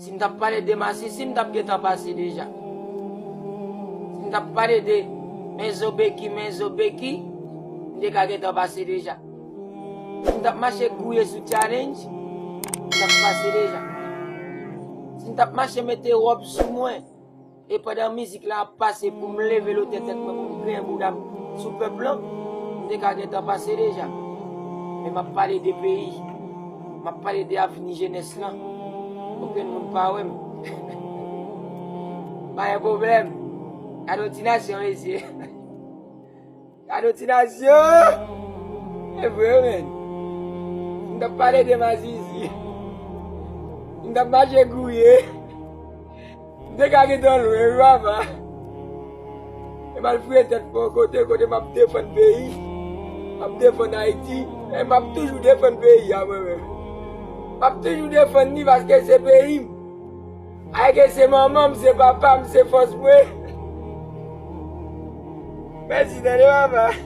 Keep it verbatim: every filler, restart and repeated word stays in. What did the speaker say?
Si m t ap pale de masisi, m t ap gentan pase deja. Si m t ap pale de men zo beki, men zo beki, m te ka gentan pase deja. Si m t ap mache gouye sou challenge, m t ap pase deja. Si m t ap mache mete wòb sou mwen, e pandan mizik la ap pase pou m leve lotè tèt mwen, pou m griyen bouda m sou pèp lan, m te ka gentan pase deja. Men m ap pale de peyi, m ap pale de avni jenès lan. Okenn moun pa wè m. Pa gen pwoblèm. Gade yon ti nasyon, mesye. Gade yon ti nasyon. E vre, men. M t ap pale de masisi. M t ap mache gouye. M te ka gentan lwen, wi, papa. E m al fouye tèt mwen yon kote, kote m ap defann peyi. M ap defann Ayiti. E m ap toujou defann peyi a, mwen menm. M ap toujou defann li paske se peyi m. Ayiti se manman m, se papa m, se fòs mwen. Mèsi, tande, papa.